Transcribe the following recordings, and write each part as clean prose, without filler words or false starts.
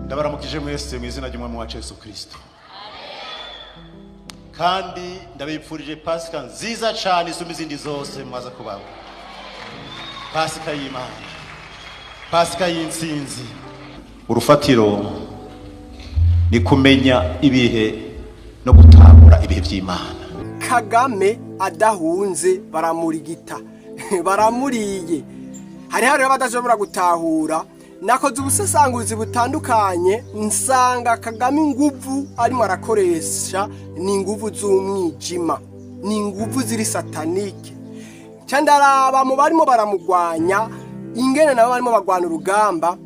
Ndabaramukije mwese mu izina ry'Umwami wacu Yesu Kristo, kandi ndabipfurije Pasika nziza cyane isumba izindi zose mwaza kubaho. Pasika y'Imana, Pasika y'intsinzi. Urufatiro ni kumenya ibihe no gutahura ibihe by'Imana. Kagame adahunze baramurigita, baramuriye. Hariho rero badashobora gutahura. Nakoze ubusesanguzi butandukanye, nsanga Kagame inguvu arimo arakoresha ni inguvu z'umwijima, ni inguvu ziri satanique. Ndaraba mu barimo baramugwanya ingene nabo barimo bagwana urugamba.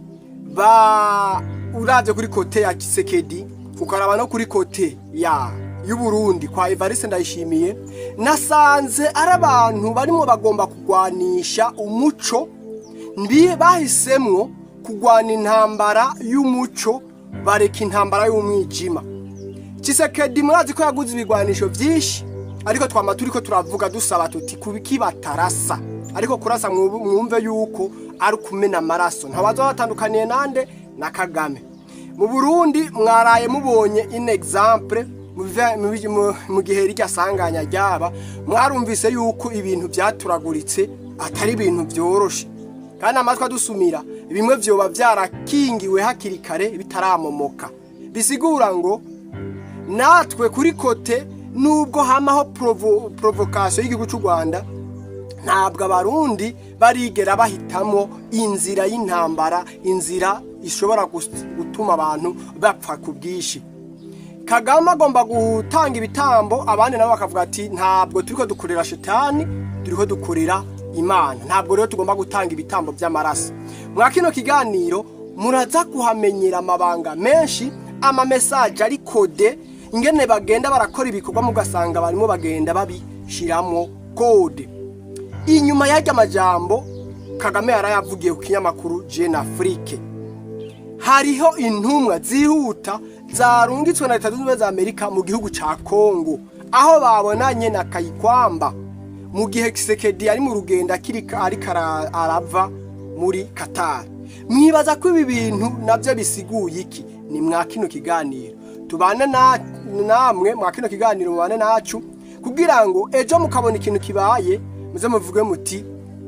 Ba uravye kuri côté ya Tshisekedi, ukaraba no kuri côté ya y'Uburundi kwa Evariste Ndayishimiye, nasanze ari abantu barimo bagomba kugwanisha umuco. Mbi bahisemwo kugwana intambara y'umuco, bareka intambara y'umwijima. Tshisekedi murazi ko yaguze ibigwanisho vyinshi, ariko twama turiko turavuga dusaba tuti kubiki batarasa. Ariko kurasa mwumve yuko ari kumena amaraso, ntabaza batandukaniye nande na Kagame. Mu Burundi mwaraye mubonye in exemple mu gihe rirya sanganya ryaba, mwarumvise yuko ibintu byaturaguritse, atari ibintu byoroshe, kandi amatwi adusumira bimwe vyoba byarakingiwe hakiri kare bitaramomoka. Bisigura ngo natwe kuri côté, nubwo hamaho provocation y'igihugu cy'u Rwanda, ntabwo Abarundi barigera bahitamo inzira y'intambara, inzira ishobora gutuma abantu bapfa ku bwinshi. Kagame agomba gutanga ibitambo, abandi nabo bakavuga ati ntabwo turiko dukorera shetani, turiko dukorera Imana, ntabwo rero tugomba gutanga ibitambo by'amaraso. Mwa kino kiganiro muraza kuhamenyera amabanga menshi, ama message ari codé, ingene bagenda barakora ibikorwa mugasanga barimo bagenda babishiramo code. Inyuma y'arya majambo Kagame yarayavugiye ku kinyamakuru Jeune Afrique, hariho intumwa zihuta zarungitswe na Leta Zunze Ubumwe za Amerika mu gihugu ca Congo, aho babonanye na Kayikwamba mu gihe Tshisekedi ari mu rugendo akirika ariko arava muri Qatar. Mwibaza ko ibi bintu navyo bisiguye iki? Ni mwa kino kiganiro tubane namwe, mwa kino kiganiro mubane nacu kugira ngo ejo mukabona ikintu kibaye muze muvuge muti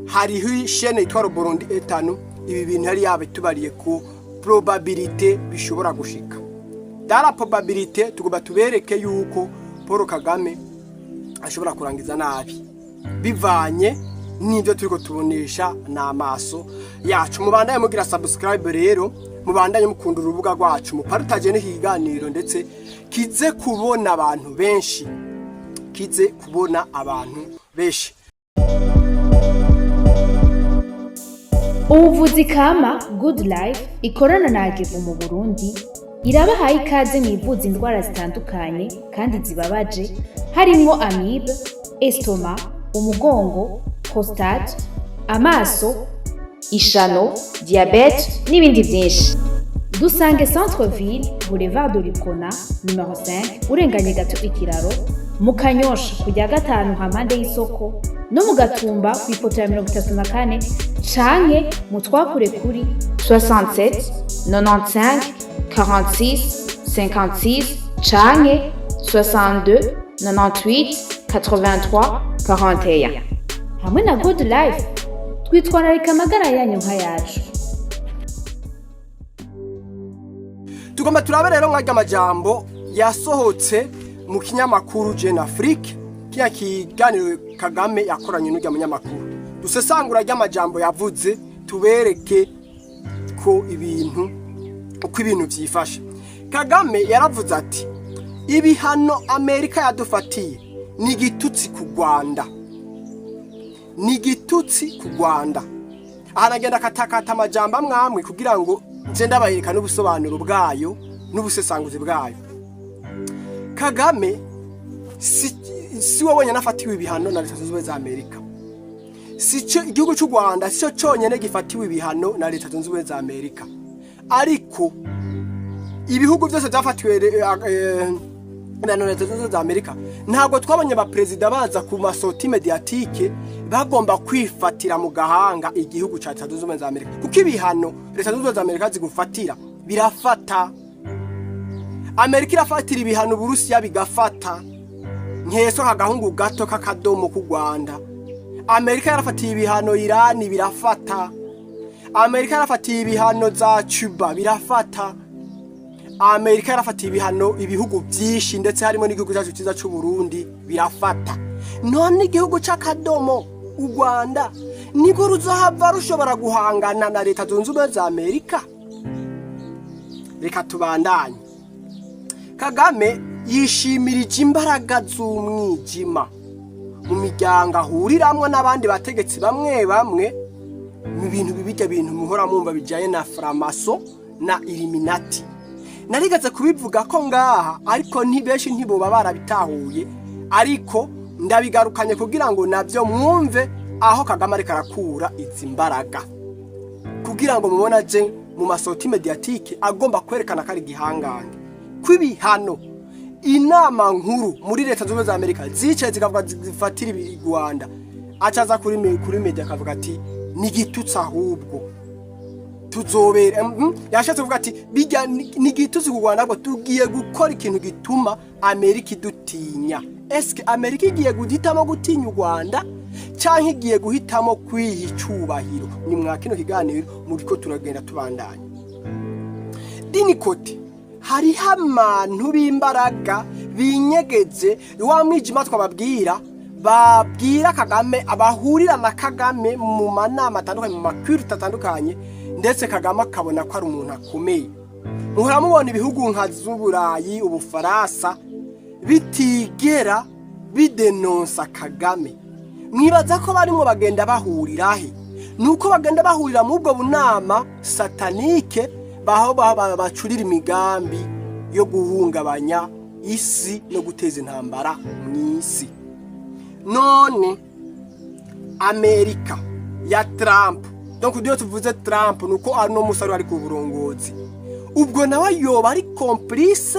hariho chaîne yitwa Burundi etanu, ibi bintu yari yabitubariye ko probabilité bishobora gushika. Dara probabilité tugomba tubereke yuko Paul Kagame ashobora kurangiza nabi bivanye n'ibyo turiko tubonesha n'amaso yacu. Mubandanye mugira subscribe rero, mubandanye mukunda urubuga rwacu, mupartage n'ikiganiro ndetse kize kubona abantu benshi, kize kubona abantu benshi. Ubuvuzi kama Good Life ikorana na Agevu mu Burundi irabahaye ikaze mu ivuza indwara zitandukanye kandi zibabaje, harimwo amibe, estomac, umugongo, prostate, amaso, ishano, diabète n'ibindi byinshi. Dusange Centre Ville, Boulevard de l'Uprona numéro 5, urenganye gato ikiraro mu Kanyosha, kujya gatanu hampande y'isoko, no mu Gatumba ku ipoto ya 34, canke mu twakure kuri 67 95 46 56 canke 62 98 83 41. Hamwe na Good Life twitwararika amagara yanyu nk'ayacu. Tugomba turabe rero mwarya amajambo yasohotse mu kinyamakuru Jeune Afrique, kiya kiganiro Kagame yakoranye n'urya munyamakuru. Dusesangura ry'amajambo yavuze, tubereke ko ibintu uko ibintu vyifashe. Kagame yaravuze ati ibihano Amerika yadufatiye ni igitutsi ku Rwanda, ni igitutsi ku Rwanda. Aha nagenda akatakata amajambo amwe amwe kugira ngo nze ndabayereka n'ubusobanuro bwayo n'ubusesanguzi bwayo. Kagame si we wenyine afatiwe ibihano na Leta Zunze Ubumwe za Amerika, si cyo igihugu cy'u Rwanda si cyo cyonyine gifatiwe ibihano na Leta Zunze Ubumwe za Amerika, ariko ibihugu byose byafatiwe ibihano na Leta Zunze Ubumwe za Amerika, ntabwo twabonye abaperezida baza ku ma sorties médiatiques bagomba kwifatira mu gahanga igihugu cya Leta Zunze Ubumwe za Amerika, kuko ibihano Leta Zunze Ubumwe za Amerika zigufatira Birafata. Amerika irafatira ibihano Uburusiya, bigafata. Nkeso kagahungu gato k'akadomo k'u Rwanda. Amerika yarafatiye ibihano Irani, birafata. Amerika yarafatiye ibihano za Cuba, birafata. Amerika yarafatiye ibihano ibihugu byinshi, ndetse harimo n'igihugu cyacu cyiza cy'u Burundi, birafata. None igihugu c'akadomo u Rwanda niko ruzohava rushobora guhangana na Leta Zunze Ubumwe za Amerika? Reka tubandanye. Kagame yishimirije imbaraga z'umwijima mu miryango ahuriramwo n'abandi bategetsi bamwe bamwe mu bintu bibijya, bintu muhora mwumva bijyanye na franc-maçon na Illuminati. Narigeze kubivuga ko ngaha, ariko ntibenshi ntiboba barabitahuye, ariko ndabigarukanye kugira ngo nabyo mwumve aho Kagame ariko arakura izi mbaraga, kugira ngo mubone aje mu ma sorties médiatiques agomba kwerekana ko ari igihangange, kw'ibihano inama nkuru muri Leta Zunze Ubumwe za Amerika zicaye zikavuga zifatira i Rwanda, acaza kuri media akavuga ati ni igitutsi, ahubwo tuzobera yashatse kuvuga ati bijya ni igitutsi ku Rwanda, ahubwo tugiye gukora ikintu gituma Amerika idutinya. Eske Amerika igiye guhitamo gutinya u Rwanda canke igiye guhitamo kwiha icubahiro? Ni mwa kino kiganiro muriko turagenda tubandanya. D'un côté hariho abantu b'imbaraga binyegeze wa mwijima twababwira, babwira Kagame, abahurira na Kagame mu manama atandukanye, mu makurite atandukanye, ndetse Kagame akabona ko ari umuntu akomeye. Muhora mubona ibihugu nka z'Uburayi, Ubufaransa bitigera bidenonsa Kagame. Mwibaza ko barimo bagenda bahurira he? Nuko bagenda bahurira muri ubwo bunama satanique, baho bacurira imigambi yo guhungabanya isi no guteza intambara mu isi. None Amerika ya Trump, donc iyo tuvuze Trump nuko ari no musore ari ku burongozi, ubwo nawe yoba ari complice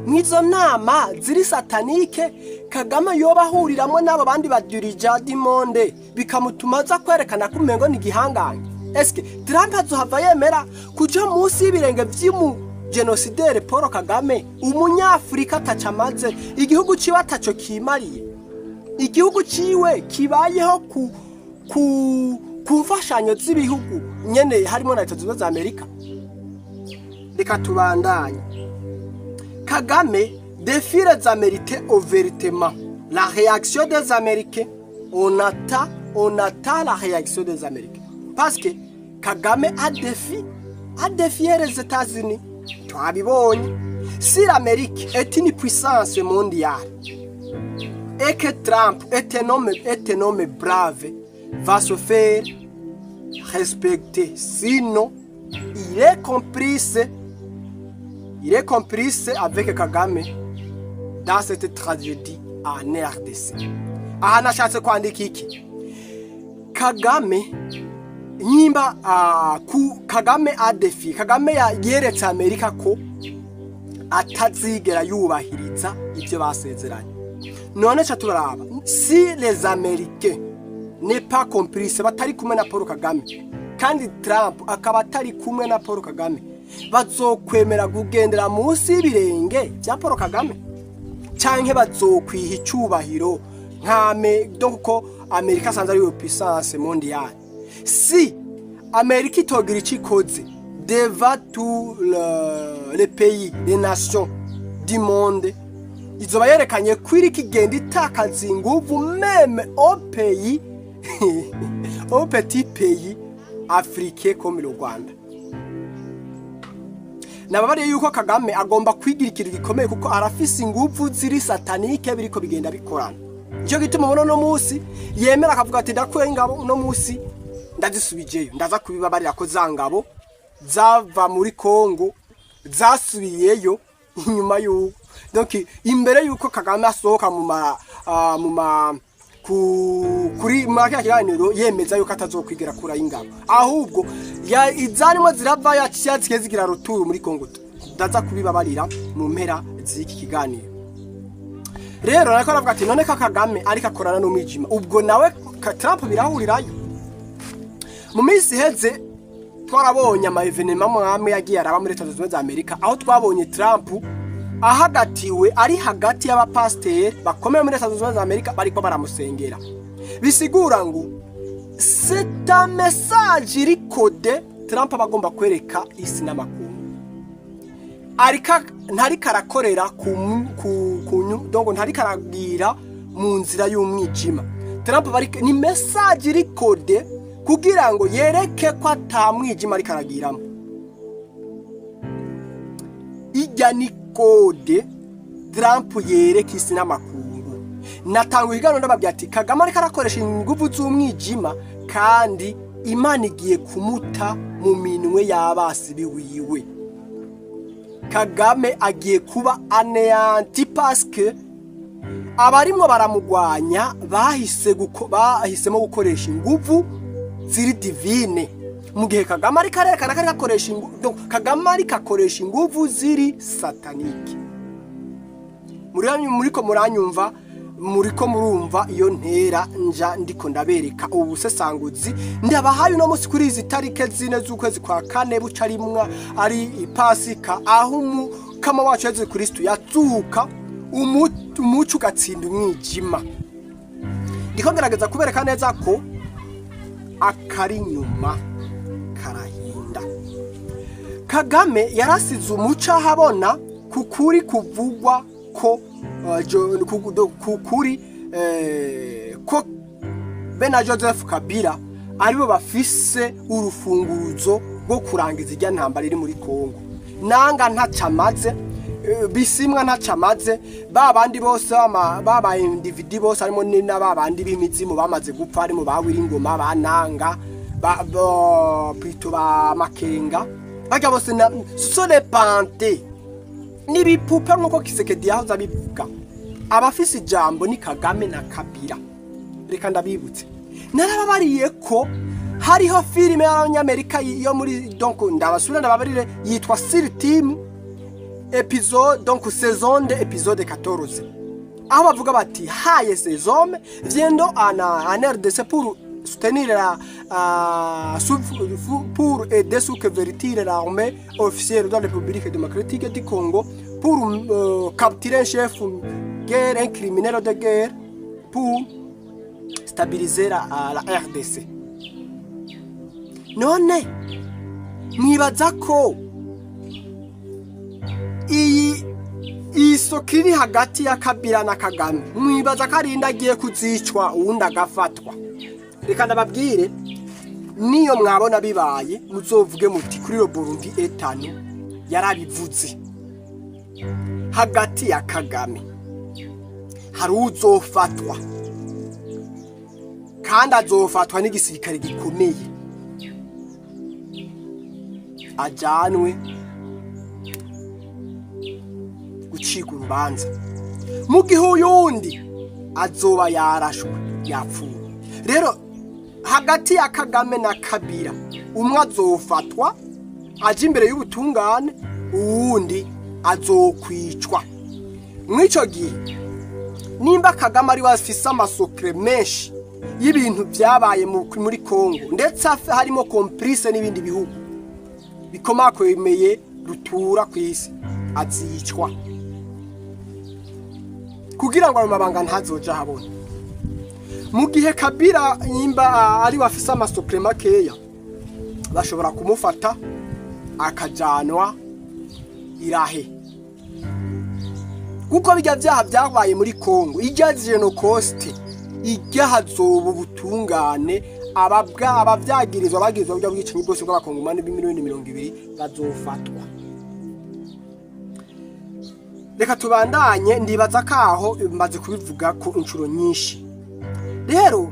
mw'izo nama ziri satanique Kagame yoba ahuriramo n'abo bandi ba dirigeants du monde, bikamutuma aza kwerekana ko umengo ni igihangange? Eske Trump azohava yemera kuja munsi y'ibirenge vy'umu génocidaire Paul Kagame, umunyafurika ataco amaze, igihugu ciwe ataco kimariye, igihugu ciwe kibayeho ku mfashanyo z'ibihugu nyene harimo na Leta Zunze Ubumwe za Amerika? Reka tubandanye. Kagame défie les Américains ouvertement. La réaction des Américains, on attend la réaction des Américains. Parce que Kagame a défié les États-Unis. Twabibonye. Si l'Amérique est une puissance mondiale et que Trump est un homme brave, va se faire respecter. Sinon, il est complice avec Kagame dans cette tragédie en RDC. Aha nashatse kwandika iki? Kagame nyimba ku Kagame a défié, Kagame yeretse Amerika ko atazigera yubahiriza ibyo basezeranye. None ca turaraba, si les Américains n'est pas complice, batari kumwe na Paul Kagame, kandi Trump akaba atari kumwe na Paul Kagame, bazokwemera kugendera munsi y'ibirenge bya Paul Kagame canke bazokwiha icubahiro nkame? Donc ko Amerika asanzwe ari yo puissance mondiale, si Amerika itogira ico ikoze devant tous les pays, les nations du monde, izoba yerekanye ko iriko igenda itakaza inguvu, même au petit pays africain comme le Rwanda. Nababariye yuko Kagame agomba kwigira ikintu gikomeye, kuko arafise inguvu ziri satanique biriko bigenda bikorana. Nicyo gituma ubona uno munsi yemera akavuga ati ndakuye ingabo, uno munsi ndazisubijeyo. Ndaza kubibabarira ko za ngabo zava muri Kongo zasubiyeyo inyuma yuko, donc imbere yuko Kagame asohoka mu ma ku kuri muri kiriya kiganiro yemeza yuko atazokwigira kura y'ingabo, ahubwo ya izarimo zirava yaciye zigira retour muri Kongo. Ndaza kubibabarira mu mpera z'iki kiganiro. Rero ariko aravuga ati none ka Kagame ariko akorana n'umwijima, ubwo nawe ka Trump birahurirayo. Mu minsi iheze Twarabonye ama événements amwe yagiye araba muri Leta Zunze Ubumwe za Amerika, aho twabonye Trump ahagatiwe, ari hagati y'abapasiteri bakomeye muri Leta Zunze Ubumwe za Amerika, bariko baramusengera. Bisigura ngo c'est un message iri codé Trump aba agomba kwereka isi n'amakungu. Arika ntariko arakorera ku donc ntariko aragira mu nzira y'umwijima. Trump bari ni message iri codé kugira ngo yereke ko ata mwijima ariko aragiramo. Ijya ni code Trump yereka isi n'amakungu. Natanga ikiganiro ndababwira ati Kagame ariko arakoresha ingufu z'umwijima, kandi Imana igiye kumuta mu minwe y'abasi biwiwe. Kagame agiye kuba anéanti parce que abarimwo baramugwanya bahisemo gukoresha ingufu ziri divine, mu gihe Kagame ariko arerekana ko ariko akoresha donc Kagame ariko akoresha ingufu ziri satanique. Muriko muranyumva? Muriko murumva iyo ntera nja ndiko ndabereka ubu busesanguzi ndabahaye uno munsi kuri izi tarike 4 z'ukwezi kwa kane, buca rimwa ari Ipasika, aho Umukama wacu Yezu Kristu yazuka, umuco ugatsinda umwijima. Ndiko ngerageza kubereka neza ko akari inyuma karahinda. Kagame yarasize umuco ahabona ku kuri kuvugwa ko ku kuri ko be na Joseph Kabila aribo bafise urufunguzo rwo kurangiza ijya ntambara iri muri Kongo. Nanga ntacamaze, Bisimwa ntacamaze, ba bandi bose ba individus bose, harimo na ba bandi b'imizimu bamaze gupfa, harimo ba Wiringoma, ba Nanga, ba plutôt ba Makenga, barya bose na sont les pantés, n'ibipupe nk'uko Tshisekedi yahoze abivuga. Abafise ijambo ni Kagame na Kabila. Reka ndabibutse, narababariye ko hariho filime y'Abanyamerika yo muri, donc ndabasubira ndababarire, yitwa SEAL Team épisode, donc saison 2 épisode 14, aho bavuga bati haye ces hommes viennent en RDC pour soutenir la pour aider sous couverture l'armée officielle de la République démocratique du Congo pour capturer un chef guerre, un criminel de guerre, pour stabiliser la RDC. None mwibaza ko iyi isoko iri hagati ya Kabila na Kagame, mwibaza ko arinda agiye kuzicwa uwundi agafatwa? Reka ndababwire, niyo mwabona bibaye, muzovuge muti kuri Burundi etanu yarabivuze. Hagati ya Kagame hari uzofatwa, kandi azofatwa n'igisirikare gikomeye, ajanwe gucika urubanza, mu gihe uyundi azoba yarashwe, yapfuye. Rero hagati ya Kagame na Kabila umwe azofatwa aje imbere y'ubutungane, uwundi azokwicwa. Mw'ico gihe, nimba Kagame ari we afise ama secrets menshi y'ibintu byabaye muri Kongo, ndetse harimo complice n'ibindi bihugu bikomakomeye rutura ku isi, azicwa kugira ngo ayo mabanga ntazoja ahabona. Mu gihe Kabila nimba ari we afise ama secrets makeya, bashobora kumufata akajanwa irahe, kuko bijya byaha byabaye muri Kongo, ijya Genocost, ijya hazoba ubutungane. Ababwa abavyagirizwa bagirizwa burya bwicanyi bwose bw'Abakongomani b'imiliyoni 20 bazofatwa. Reka tubandanye. Ndibaza kaho maze kubivuga ko inshuro nyinshi. Rero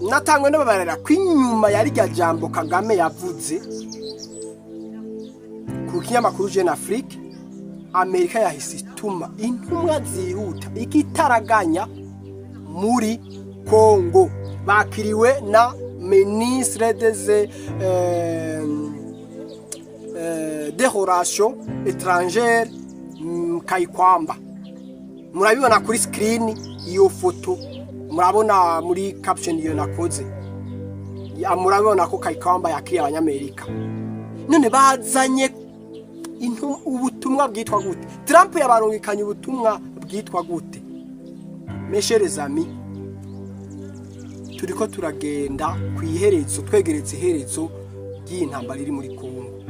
natangwe n'ababarira ko inyuma ya rirya jambo Kagame yavuze ku kinyamakuru Jeune Afrique, Amerika yahise ituma intumwa zihuta ikitaraganya muri Congo. Bakiriwe na ministre des relations étrangères, Kayikwamba. Murabibona kuri screen iyo foto, murabona muri caption iyo nakoze. Murabona ko Kayikwamba yakiriye Abanyamerika. None bazanye ubutumwa bwitwa gute? Trump yabarungikanye ubutumwa bwitwa gute? Mes chers amis, turiko turagenda ku iherezo, twegeretse iherezo ry'iyi ntambara iri muri Kongo.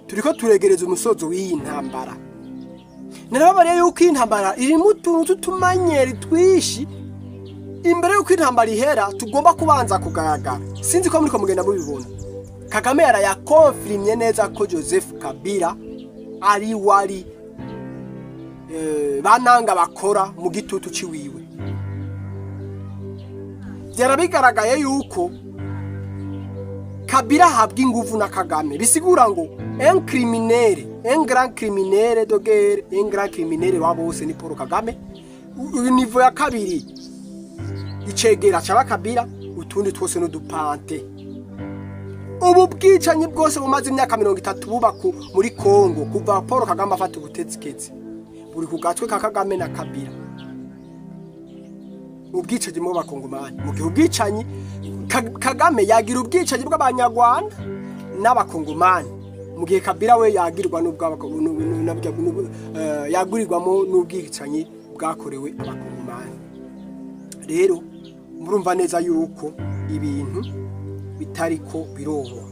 Turiko turegereza umusozo w'iyi ntambara. Narababariye yuko iyi ntambara irimo utuntu tw'utumanyeri twishi. Imbere yuko intambara ihera, tugomba kubanza kugaragara. Sinzi ko muriko mugenda mubibona. Kagame yarayakonfirimye neza ko Joseph Kabila ari wari bananga bakora mu gitutu ciwiwe. Byarabigaragaye yuko Kabila ahabwa inguvu na Kagame. Bisigura ngo un criminel, un grand criminel de guerre, un grand criminel wa bose ni Paul Kagame. Niveau ya kabiri, icegera caba Kabila, utundi twose n'udupante. Ubu bwicanyi bwose bumaze imyaka 30 buba muri Kongo kuva Paul Kagame afata ubutegetsi, buri ku gatwe ka Kagame na Kabila. Ubwicanyi mu Bakongomani, mu gihe ubwicanyi Kagame yagira ubwicanyi bw'Abanyarwanda n'Abakongomani, mu gihe Kabila we yagirwa yagurirwamo n'ubwicanyi bwakorewe Abakongomani. Rero murumva neza yuko ibintu bitariko biroroha.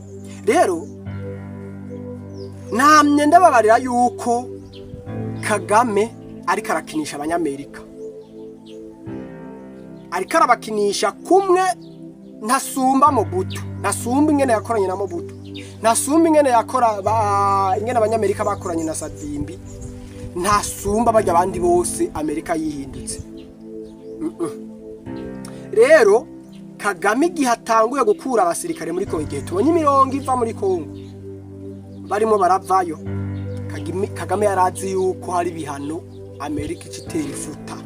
Rero namye ndababarira yuko Kagame ariko arakinisha Abanyamerika, ariko arabakinisha kumwe ntasumba Mobutu, ntasumba ingene yakoranye na Mobutu, ntasumba ingene yakora ingene Abanyamerika bakoranye na Savimbi, ntasumba bajya abandi bose Amerika yihindutse. Rero Kagame igihe atanguye gukura abasirikare muri Kongo, igihe tubonye imirongo iva muri Kongo barimo baravayo, Kagame yarazi yuko hari ibihano Amerika icitera ifuta.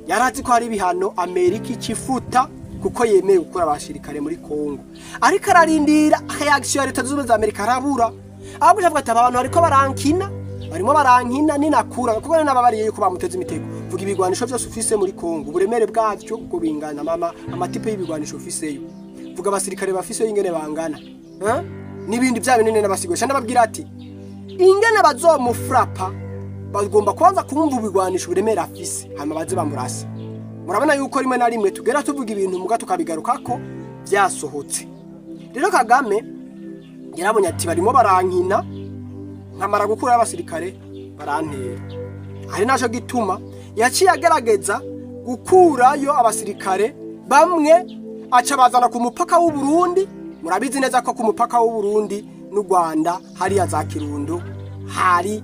Yarazi ko hari ibihano Amerika icifuta kuko yemeye gukura abasirikare muri Kongo. Ariko ararindira reaction ya Leta Zunze Ubumwe za Amerika, arabura. Ahubwo avuga ati aba bantu bariko barankina, barimo barankina, ninakura kuko nababariye yuko bamuteze imitego. Vuga ibigwanisho byose ufise muri Kongo, uburemere bwavyo uko bingana, mama amatipe y'ibigwanisho ufiseyo, vuga abasirikare bafiseyo ingene bangana, n'ibindi bya binene n'abasigosha. Ndababwira ati ingene bazomufrapa bagomba kubanza kumva ibigwanisho uburemere afise, hama baze bamurase. Murabona yuko rimwe na rimwe tugera tuvuga ibintu muga tukabigarukako byasohotse. Rero Kagame yarabonye ati barimo barankina, nkamara gukura abasirikare barantera. Ari naco gituma yaciye agerageza gukurayo abasirikare bamwe, aca bazana ku mupaka w'u Burundi. Murabizi neza ko ku mupaka w'u Burundi n'u Rwanda hariya za Kirundo hari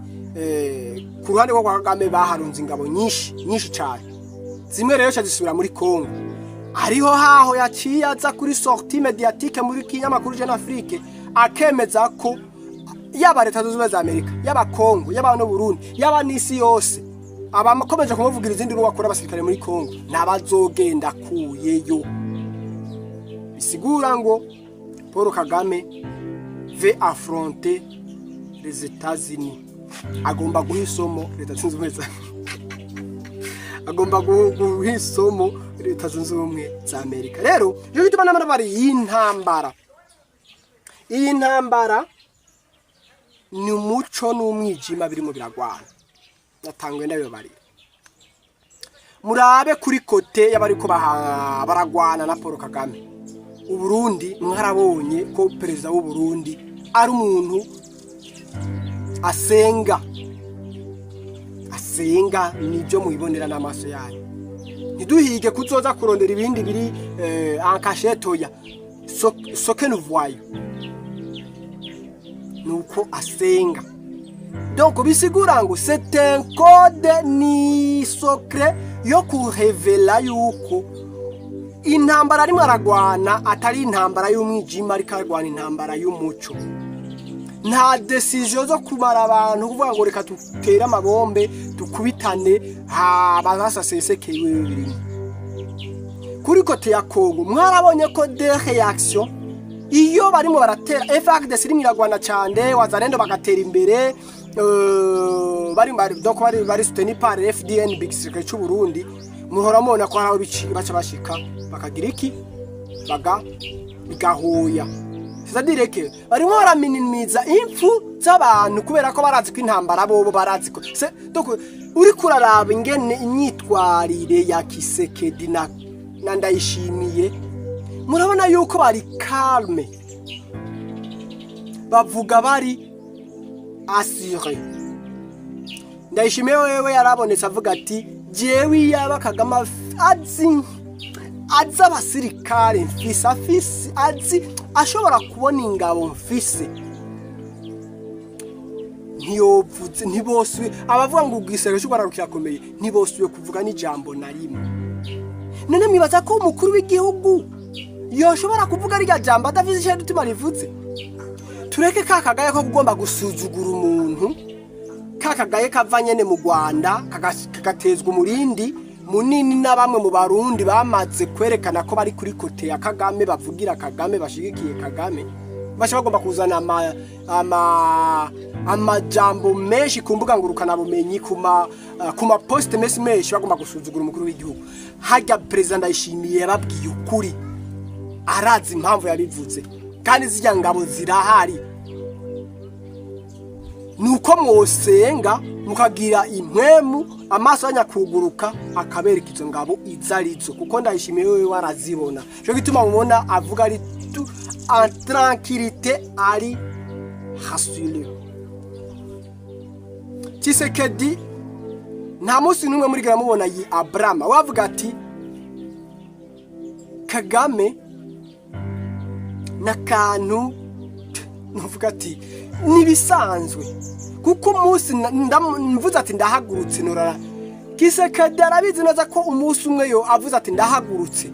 ku ruhande rwo kwa Kagame baharunze ingabo nyinshi nyinshi cyane. Zimwe rero zisubira muri Kongo. Ariho haho yaciye aza kuri sortie médiatique muri kinyamakuru Jeune Afrique, akemeza ko yaba Leta Zunze Ubumwe za Amerika, yaba Kongo, yaba no Burundi, yaba n'isi yose, abakomeje kumuvugira izindi ruwa bakora abasirikare muri Kongo nabazogenda kuyeyo. Bisigura ngo Paul Kagame veut affronter les États-Unis. Agomba guha isomo Leta Zunze Ubumwe za agomba guha isomo Leta Zunze Ubumwe za Amerika. Rero nico gituma n'amabari y'intambara, iyi ntambara ni umuco n'umwijima birimo biragwana. Natanguye ndabibarira. Murabe kuri côté y'abariko baragwana na Paul Kagame. Uburundi, mwarabonye ko perezida w'u Burundi ari umuntu asenga, asenga, nibyo mubibonera n'amaso yanyu. Ntiduhige kuzoza kurondera ibindi biri en cachette. Oya, ce que nous voyons nuko asenga. Donc bisigura ngo c'est un code ni secret yo kurevela yuko intambara arimo aragwana atari intambara y'umwijima, ariko aragwana intambara y'umuco. Nta décision zo kumara abantu, kuvuga ngo reka dutere amabombe dukubitane basasesekeye birimo. Kuri côté ya Kongo mwarabonye ko des réactions iyo barimo baratera FARDC irimo iragwana cyane, Wazalendo bagatera imbere, bari bari donc bari soutenu par FDNB, igisirikare cy'u Burundi. Muhora mubona ko hari aho baca bashika bakagira iki, baga bigahuya. C'est-à-dire que barimo baraminimiza impfu z'abantu kubera ko barazi ko intambara bobo barazi ko donc uri kuraraba ingene imyitwarire ya Tshisekedi na Ndayishimiye, murabona yuko bari calme, bavuga bari assuré. Ndayishimiye wewe yarabonetse avuga ati jewe iyaba Kagame azi abasirikare mfise, afise azi ashobora kubona ingabo mfise, ntiyovuze, ntiboswe abavuga ngo ubwisero cy'u Rwanda kirakomeye, ntiboswe kuvuga n'ijambo na rimwe. None mwibaza ko umukuru w'igihugu yoshobora kuvuga rirya jambo adafise icyo gituma rivuze? Tureke ka kagaye ko kugomba gusuzugura umuntu, ka kagaye kava nyene mu Rwanda kagatezwa umurindi munini na bamwe mu Barundi bamaze kwerekana ko bari kuri côté ya Kagame, bavugira Kagame, bashigikiye Kagame, baca bagomba kuzana amajambo menshi ku mbuga ngurukanabumenyi, ku ma poste menshi menshi, bagomba gusuzugura umukuru w'igihugu. Harya Perezida Ndayishimiye yababwiye ukuri, arazi impamvu yabivuze, kandi zirya ngabo zirahari. Nuko mwosenga mukagira impwemu, amaso yanyakuguruka akabereka izo ngabo izarizo, kuko Ndayishimiye wewe warazibona. Cyo gituma mubona avuga ari tout en tranquillité, ari rassuré. Tshisekedi nta munsi n'umwe muri mubona yi Abrama wavuga ati Kagame n'akantu, nuvuga ati nibisanzwe, kuko umunsi mvuze ati ndahagurutse norara. Tshisekedi arabizi neza ko umunsi umwe yo avuze ati ndahagurutse,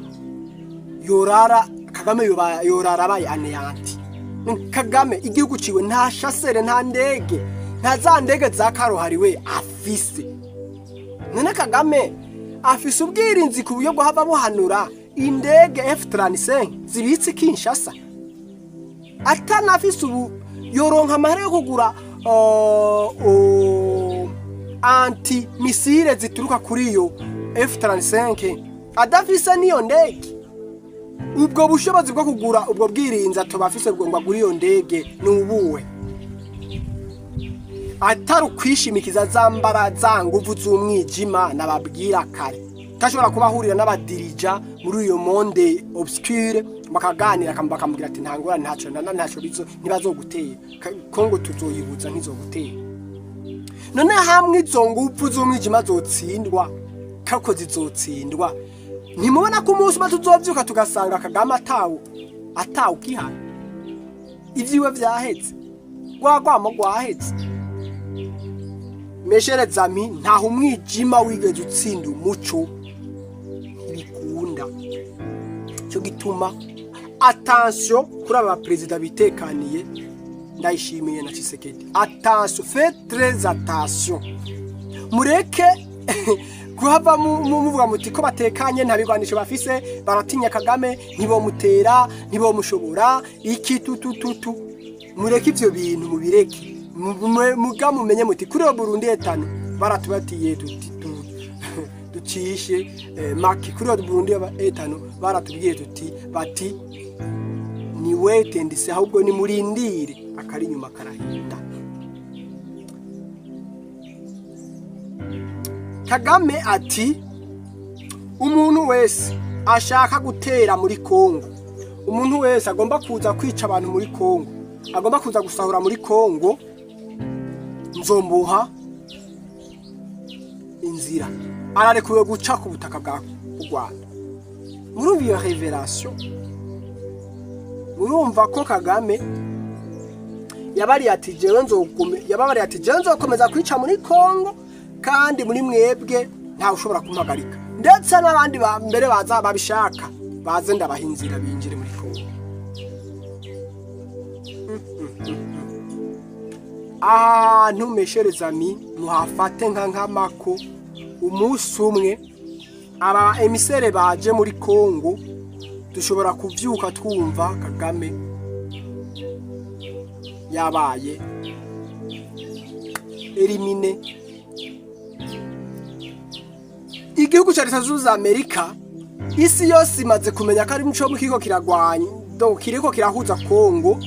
yorara Kagame yorara abaye anéanti. Kagame igihugu ciwe nta chasseur, nta ndege, nta za ndege za karuhariwe afise. None Kagame afise ubwirinzi ku buryo bwo buhanura indege F35 zibitse Kinshasa? Atanafise ubu yoronka amahera yo kugura anti missile zituruka kuri iyo F35 adafise niyo ndege? Ubwo bushobozi bwo kugura ubwo bwirinzi atoba afise bwo ngo agure iyo ndege ni ubuwe, atari ukwishimikiza za mbara za nguvu z'umwijima nababwira kare, tashobora kuba ahurira n'abadirija muri iyo monde obscure, bakaganira, bakamubwira ati nta ngorane, ntacyo ntacyo bizo, ntibazogutera, Kongo tuzoyibuza, ntizogutera. None hamwe izo nguvu z'umwijima zotsindwa, kako zizotsindwa, ntimubona ko umunsi umwe tuzovyuka tugasanga Kagame atawu ukihana, ivyiwe vyaheze, rwa rwamo rwaheze? Mes chers amis, ntaho umwijima wigeze utsinda umuco, ntibikunda. Cyo gituma attention kuri aba perezida bitekaniye, Ndayishimiye na Tshisekedi. Attention, faites très attention, mureke kuhava muvuga muti ko batekanye, nta bigwanisho bafise, baratinya Kagame, ntibomutera, ntibomushobora iki tutututu. Mureke ivyo bintu, mubireke. Muga mumenye muti kuri Burundi etano baratubatiye tuti ducishe maki, kuri Burundi etano baratubwiye tuti bati ni wait and see, ahubwo ni murindire, akari inyuma karahinda. Kagame ati umuntu wese ashaka gutera muri Kongo, umuntu wese agomba kuza kwica abantu muri Kongo, agomba kuza gusahura muri Kongo, nzombuha inzira, ararekuwe guca ku butaka bwa Rwanda. Murumva iyo révélation? Murumva ko Kagame yabariye ati jewe nzogume, yababariye ati jewe nzokomeza kwica muri Kongo, kandi muri mwebwe ntawe ushobora kumpagarika, ndetse n'abandi ba mbere baza babishaka baze ndabaha inzira binjire muri Kongo. Ahantu, mes chers amis, muhafate nka nkamako, umunsi umwe aba émissaires baje muri Kongo dushobora kuvyuka twumva Kagame yabaye éliminé. Igihugu cya Leta Zunze Ubumwe za Amerika, isi yose imaze kumenya ko ari muco kiriko kiragwanya, donc kiriko kirahuza Kongo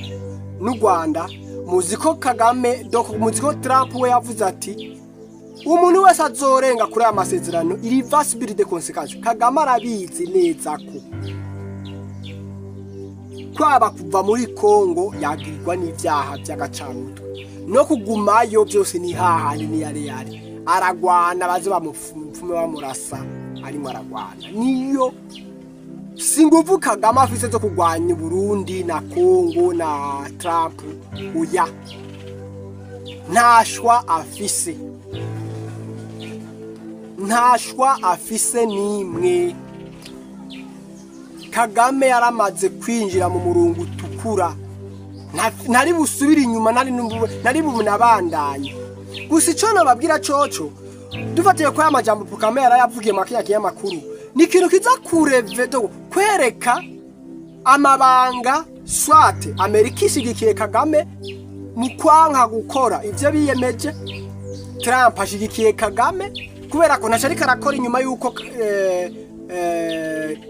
n'u Rwanda. Muzi ko Kagame, donc muzi ko Trump we yavuze ati umuntu wese azorenga kuri aya masezerano, il va subir des conséquences. Kagame arabizi neza ko kwaba kuva muri Kongo yagirirwa n'ivyaha by'agacamutwe, no kugumayo byose ni hahandi, ni yari yari aragwana, baze bamupfume bamurasa arimo aragwana. Niyo si nguvu Kagame afise zo kurwanya Burundi na Kongo na Trump. Oya, nta choix afise, nta choix afise nimwe. Kagame yaramaze kwinjira mu murongo utukura, ntari busubire inyuma, ntari bunabandanye. Gusa ico nababwira coco, dufatiye ko aya majambo Kagame yarayavugiye mu kiriya kinyamakuru, ni ikintu kiza kurevedo kwereka amabanga. Soit Amerika ishigikiye Kagame mu kwanka gukora ivyo biyemeje, Trump ashigikiye Kagame kubera ko ntaco ariko arakora inyuma yuko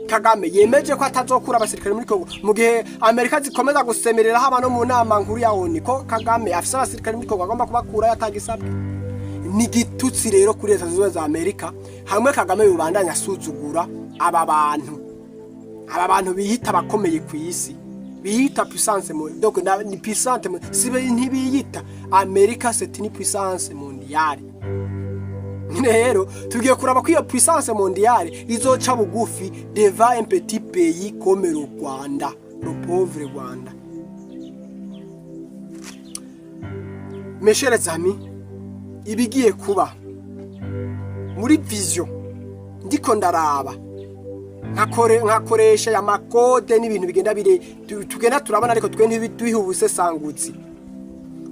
Kagame yemeje ko atazokura abasirikare muri Kongo, mu gihe Amerika zikomeza gusemerera haba no mu nama nkuru ya ONU ko Kagame afise abasirikare muri Kongo, agomba kubakura yatagisabwe. Ni igitutsi rero kuri Leta Zunze Ubumwe za Amerika hamwe Kagame yubandanya asuzugura aba bantu biyita abakomeye ku isi, biyita puissance mu donc ni puissante sibe ntibiyita. Amerika, c'est une puissance mondiale. Rero tugiye kuraba ko iyo puissance mondiale izoca bugufi devant un petit pays comme le Rwanda, le pauvre Rwanda. Mes chers amis, ibigiye kuba muri vision ndiko ndaraba, nkakoresha ya ma codes n'ibintu bigenda bire tugenda turabona, ariko twe ntibiduhe ubusesangutsi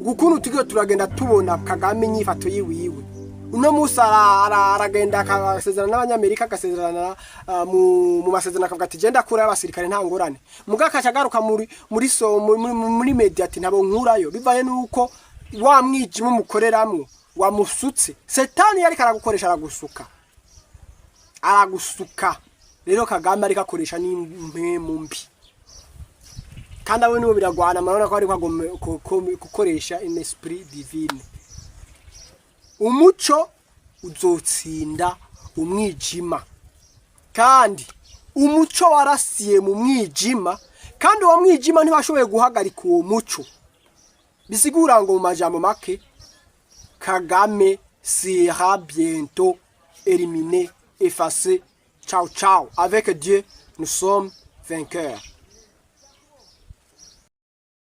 ukuntu tugiye turagenda tubona Kagame inyifato yiwiwe. Uno musi aragenda akasezerana n'Abanyamerika, agasezerana mu masezerano, akavuga ati genda kure y'abasirikare, nta ngorane. Muga akaca agaruka muri so muri media ati ntabo nkurayo, bivaye nuko wa mwijima umukoreramwo wamusutse. Setani yariko aragukoresha, aragusuka, aragusuka. Rero Kagame ariko akoresha n'impemu mbi, kandi abo nibo biragwana. Murabona ko ariko gukoresha un esprit divine. Umuco uzotsinda umwijima, kandi umuco warasiye mu mwijima, kandi uwo mwijima ntibashoboye guhagarika uwo muco. Bisigura ngo mu majambo make, Kagame sera bientôt éliminé, effacé. Ciao ciao. Avec Dieu, nous sommes vainqueurs.